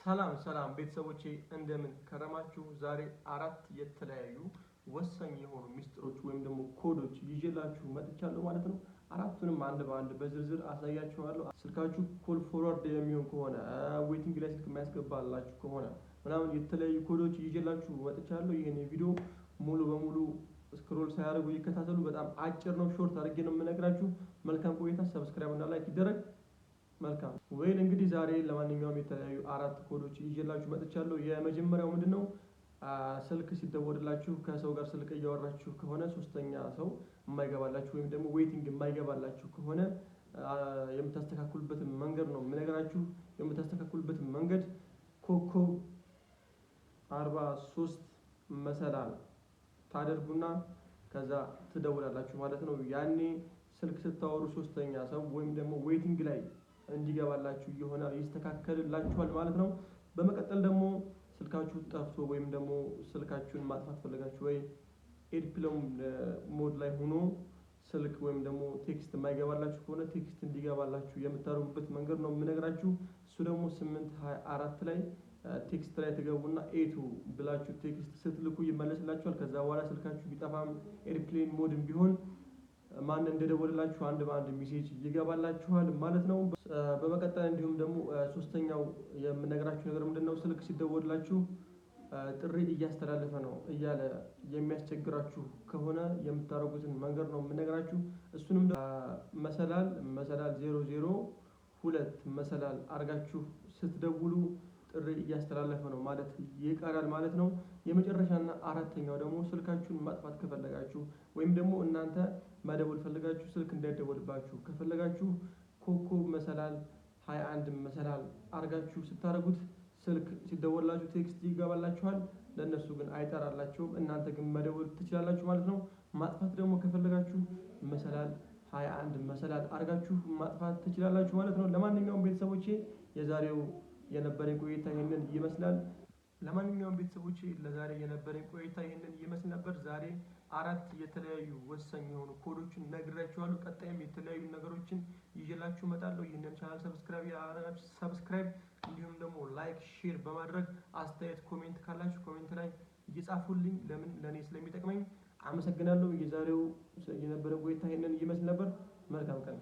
ሰላም ሰላም ቤተሰቦቼ፣ እንደምን ከረማችሁ? ዛሬ አራት የተለያዩ ወሳኝ የሆኑ ሚስጥሮች ወይም ደግሞ ኮዶች ይዤላችሁ መጥቻለሁ ማለት ነው። አራቱንም አንድ በአንድ በዝርዝር አሳያችኋለሁ። ስልካችሁ call forward የሚሆን ከሆነ፣ waiting ላይ ስልክ የማያስገባላችሁ ከሆነ ምናምን የተለያዩ ኮዶች ይዤላችሁ መጥቻለሁ። ይህን ቪዲዮ ሙሉ በሙሉ scroll ሳያደርጉ ይከታተሉ። በጣም አጭር ነው፣ short አድርጌ ነው የምነግራችሁ። መልካም ቆይታ። Subscribe እና like ይደረግ። መልካም። Well፣ እንግዲህ ዛሬ ለማንኛውም የተለያዩ አራት ኮዶች ይዤላችሁ መጥቻለሁ። የመጀመሪያው ምንድን ነው? ስልክ ሲደወልላችሁ፣ ከሰው ጋር ስልክ እያወራችሁ ከሆነ ሶስተኛ ሰው የማይገባላችሁ ወይም ደግሞ waiting የማይገባላችሁ ከሆነ የምታስተካክሉበትን መንገድ ነው የምነግራችሁ። የምታስተካክሉበትን መንገድ ኮከብ 43 መሰላል ታደርጉና ከዛ ትደውላላችሁ ማለት ነው። ያኔ ስልክ ስታወሩ ሶስተኛ ሰው ወይም ደግሞ waiting ላይ እንዲገባላችሁ ይሆናል፣ ይስተካከልላችኋል ማለት ነው። በመቀጠል ደግሞ ስልካችሁ ጠፍቶ ወይም ደግሞ ስልካችሁን ማጥፋት ፈልጋችሁ ወይ airplane mode ላይ ሆኖ ስልክ ወይም ደግሞ text የማይገባላችሁ ከሆነ text እንዲገባላችሁ የምታደርጉበት መንገድ ነው የምነግራችሁ። እሱ ደግሞ 824 ላይ text ላይ ትገቡና A2 ብላችሁ text ስትልኩ ይመለስላችኋል። ከዛ በኋላ ስልካችሁ ቢጠፋም airplane mode ም ቢሆን ማን እንደደወለላችሁ አንድ በአንድ message ይገባላችኋል ማለት ነው። በመቀጠል እንዲሁም ደግሞ ሶስተኛው የምነግራችሁ ነገር ምንድን ነው? ስልክ ሲደወልላችሁ ጥሪ እያስተላለፈ ነው እያለ የሚያስቸግራችሁ ከሆነ የምታደርጉትን መንገድ ነው የምነግራችሁ። እሱንም መሰላል መሰላል 0 0 2 መሰላል አድርጋችሁ ስትደውሉ ጥሪ እያስተላለፈ ነው ማለት ይቀራል ማለት ነው። የመጨረሻና አራተኛው ደግሞ ስልካችሁን ማጥፋት ከፈለጋችሁ ወይም ደግሞ እናንተ መደወል ፈልጋችሁ ስልክ እንዳይደወልባችሁ ከፈለጋችሁ ኮከብ መሰላል 21 መሰላል አድርጋችሁ ስታደርጉት ስልክ ሲደወልላችሁ text ይገባላችኋል። ለእነሱ ግን አይጠራላቸውም። እናንተ ግን መደወል ትችላላችሁ ማለት ነው። ማጥፋት ደግሞ ከፈለጋችሁ መሰላል 21 መሰላል አድርጋችሁ ማጥፋት ትችላላችሁ ማለት ነው። ለማንኛውም ቤተሰቦቼ፣ የዛሬው የነበረኝ ቆይታ ይህንን ይመስላል። ለማንኛውም ቤተሰቦቼ፣ ለዛሬ የነበረኝ ቆይታ ይህንን ይመስል ነበር። ዛሬ አራት የተለያዩ ወሳኝ የሆኑ ኮዶችን ነግሬያችኋለሁ። ቀጣይም የተለያዩ ነገሮችን ይዤላችሁ እመጣለሁ። ይህንን channel subscribe ያላደረጋችሁ subscribe፣ እንዲሁም ደግሞ like፣ share በማድረግ አስተያየት comment ካላችሁ comment ላይ እየጻፉልኝ፣ ለምን ለእኔ ስለሚጠቅመኝ። አመሰግናለሁ። የዛሬው የነበረን ቆይታ ይህንን ይመስል ነበር። መልካም ቀን።